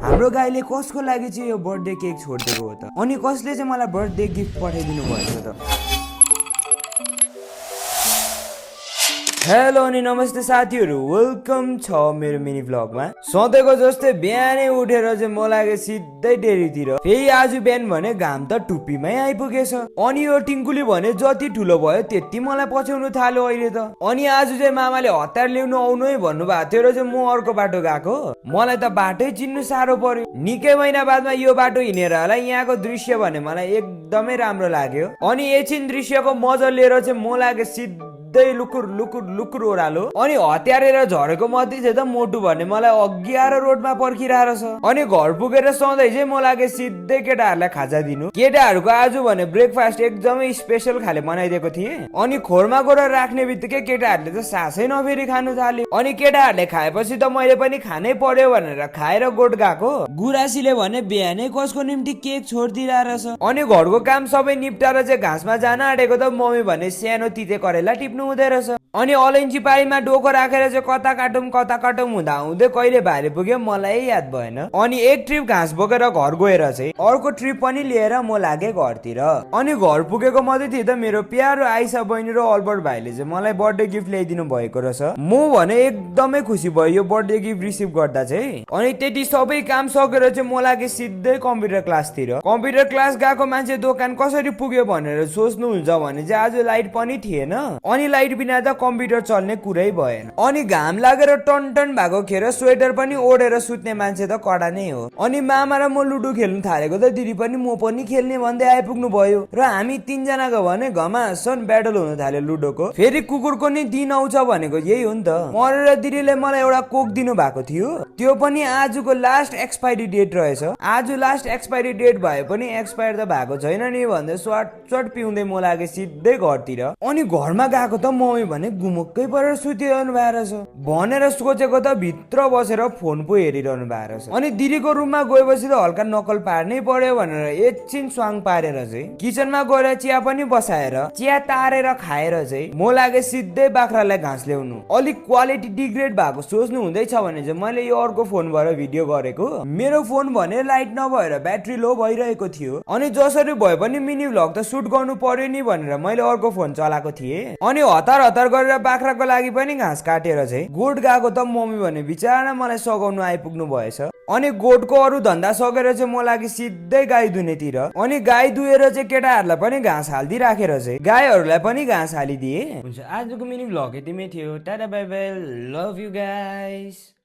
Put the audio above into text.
हाम्रो गाईले कसको लागि चाहिँ यो बर्थडे केक छोडिदिएको हो त अनि कसले चाहिँ मलाई बर्थडे गिफ्ट पठाइदिनु भएछ त हेलो अनि नमस्ते साथीहरू वेलकम छ मेरो मिनी भ्लगमा सधैँको जस्तै बिहानै उठेर चाहिँ म लागे सिधै डेरीतिर फेरि आज बिहान भने घाम त टुप्पीमै आइपुगेछ अनि यो टिङ्कुली भने जति ठुलो भयो त्यति मलाई पछ्याउनु थाल्यो अहिले त अनि आज चाहिँ मामाले हतार ल्याउनु आउनु है भन्नुभएको थियो र चाहिँ म अर्को बाटो गएको मलाई त बाटै चिन्नु साह्रो पर्यो निकै महिना बादमा यो बाटो हिँडेर होला यहाँको दृश्य भने मलाई एकदमै राम्रो लाग्यो अनि एकछिन दृश्यको मजा लिएर चाहिँ म लागे सिधै लुकुर लुकुर लुकुर ओह्रालो अनि हतियारेर झरेको मध्ये चाहिँ त मोटु भन्ने मलाई अघि आएर रोडमा पर्खिरहेको छ अनि घर पुगेर सधैँ चाहिँ म लागे सिधै केटाहरूलाई खाजा दिनु केटाहरूको आज भने ब्रेकफास्ट एकदमै स्पेसल खाले बनाइदिएको थिएँ अनि खोरमा गएर राख्ने बित्तिकै केटाहरूले त सासै नफेरि खानु थाल्यो अनि केटाहरूले खाएपछि त मैले पनि खानै पर्यो भनेर खाएर गोठ गएको गुरासीले भने बिहानै कसको निम्ति केक छोडिदिरहेछ अनि घरको काम सबै निप्टाएर चाहिँ घाँसमा जान आँटेको त मम्मी भने सानो तिते करेला टिप्नु हुँदै रहेछ अनि अलैँची पारीमा डोको राखेर चाहिँ कता काटौँ हुँदा हुँदै कहिले भाले पुग्यो मलाई याद भएन अनि एक ट्रिप घाँस बोकेर घर गएर चाहिँ अर्को ट्रिप पनि लिएर म लागे घरतिर अनि घर पुगेको मात्रै थिएँ त मेरो प्यारो आइसा बहिनी र अल्बर्ट भाइले चाहिँ मलाई बर्थडे गिफ्ट ल्याइदिनु भएको रहेछ म भने एकदमै खुसी भयो यो बर्थडे गिफ्ट रिसिभ गर्दा चाहिँ अनि त्यति सबै काम सकेर चाहिँ म लागे सिधै कम्प्युटर क्लासतिर कम्प्युटर क्लास गएको मान्छे दोकान कसरी पुग्यो भनेर सोच्नुहुन्छ भने चाहिँ आज लाइट पनि थिएन अनि लाइट बिना त कम्प्युटर चल्ने कुरै भएन अनि घाम लागेर टन टन भएको खेर स्वेटर पनि ओढेर सुत्ने मान्छे त कडा नै हो अनि मामा र म लुडो खेल्नु थालेको त दिदी पनि म पनि खेल्ने भन्दै आइपुग्नु भयो र हामी तीनजनाको भने घमासन ब्याटल हुन थाल्यो लुडोको फेरि कुकुरको नि दिन आउँछ भनेको यही हो नि त मरेर दिदीले मलाई एउटा कोक दिनु भएको थियो त्यो पनि आजको लास्ट एक्सपायरी डेट रहेछ आज लास्ट एक्सपायरी डेट भए पनि एक्सपायर त भएको छैन नि भन्दै सर्ट पिउँदै म लागे सिधै घरतिर अनि घरमा गएको त मम्मी भने गुमुक्कै परेर सुतिरहनु भएको रहेछ भनेर सोचेको त भित्र बसेर फोन पो हेरिरहनु भएको रहेछ अनि दिदीको रुममा गएपछि त हल्का नकल पार्नै पर्यो भनेर एकछिन स्वाङ पारेर चाहिँ किचनमा गएर चिया पनि बसाएर चिया तारेर खाएर चाहिँ म लागे सिधै बाख्रालाई घाँस ल्याउनु अलिक क्वालिटी डिग्रेड भएको सोच्नु हुँदैछ भने चाहिँ मैले यो अर्को फोनबाट भिडियो गरेको मेरो फोन भने लाइट नभएर ब्याट्री लो भइरहेको थियो अनि जसरी भए पनि मिनी भ्लग त सुट गर्नु पर्यो नि भनेर मैले अर्को फोन चलाएको थिएँ अनि हतार गरेर बाख्राको लागि पनि घाँस काटेर चाहिँ गोठ गएको त मम्मी भने बिचारा मलाई सघाउनु आइपुग्नु भएछ अनि गोठको अरू धन्दा सकेर चाहिँ म लागि सिधै गाई दुनेतिर अनि गाई दुहेर चाहिँ केटाहरूलाई पनि घाँस हाल्दी राखेर चाहिँ गाईहरूलाई पनि घाँस हालिदिए हुन्छ आजको मिनी भ्लग यतिमै थियो Tata bye bye love you guys.